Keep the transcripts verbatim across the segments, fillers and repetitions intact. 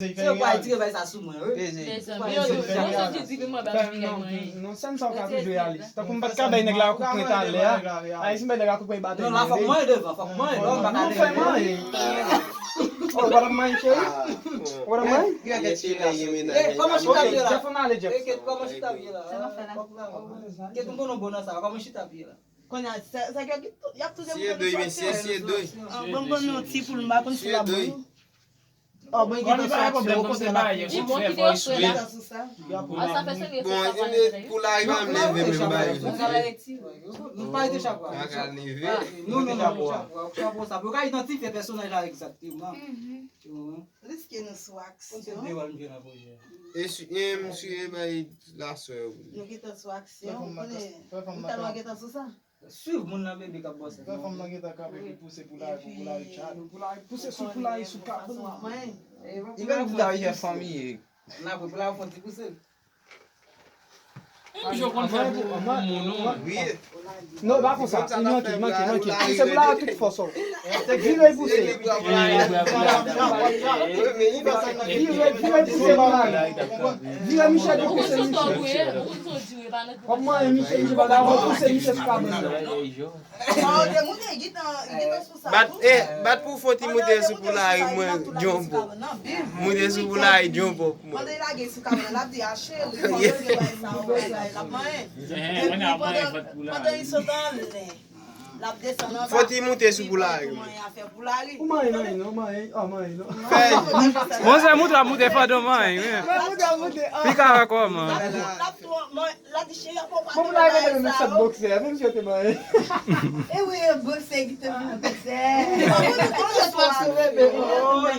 Se yo k pral tire bay sa sou mwen, wi. Mezanmi, yo toujou di di mwen ba bagay mwen. Non, sèn sa w ka toujou realis. Tankou m pa t ka bay nèg la kout pwen talè a. Ay, si m bay nèg la kout pwen, li baton. Non, la fòk mwen devan, fòk mwen, lò m pa ka devan. Non, fè mwen. Oh, w ap mwen, cheri? W ap mwen? Kòman chita ye la? Kòman chita ye la? Kèt m konnen w bon nan sa, kòman chita ye la? Kounye a, sa, sa, y ap, y ap tou demoute nou sòti. Bon, bon, nou ti poul, m pa konn si l ap bon. Oh, mwen gen tan sou aksyon, ou konn se la. Li bon ki te ofri la. Bon, pou la rive m leve menm bay. Nou pa rete chak fwa. Nou, nou, nou, chak fwa. Chak fwa sa. Pou ka idantifye pèsonaj la egzakteman. Riske nou sou aksyon. Konn se de wòl m jwe nan pwojè. E si, e m si e bay laswè. Nou gentan sou aksyon. Ou konnen, nou tèlman gentan sou sa. Swiv moun nan bebe k ap bòse. Fè fanm nan gentan kanpe pou pouse pou la, pou, pou la chat. Pou la pouse sou, pou la sou kabrit. Li menm ki ta fè fanmi. N ap pou la fon ti pouse. Menm jan w konn fè pou, pou moun non. Non, pa konsa. Li manke, manke, manke. Pouse pou la tout fòs ou. Vire pouse. Vire, vire pouse pou la. Vire Michel pou pouse Michel. Kòman e misye, misye pa dakò pouse misye sou kabann nan? Bat, eh, bat pou fon ti moute sou pou lari mwen, Jumbo. Moute sou pou lari, Jumbo pou mwen. Pandan li lage sou kabann nan, l ap di, "A, cheri, pandan li sot anlè, l ap desann anba." Fò ti moute sou pou lari mwen. Ou manyen, manyen, non, manyen, oh, manyen, non. Fè. Monchè, moute ap moute pandan manyen, wi. Moute ap moute, ah. Pika wè kòman. Bon, pou la gade menm sèt boksè, menm si yo te manyen. E wi, e boksè ki te vin boksè.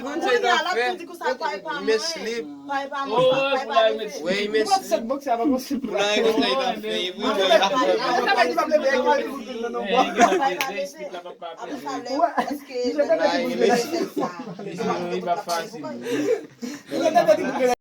Kounye a, l ap tou di konsa, pay pa mwen. Pay pa mwen, pay pa mwen. Wi, men sèt boksè, pa konn si pou la. Pou la gade sa, li pa fè, wi. Apre sa, lè, èske li pa fasil.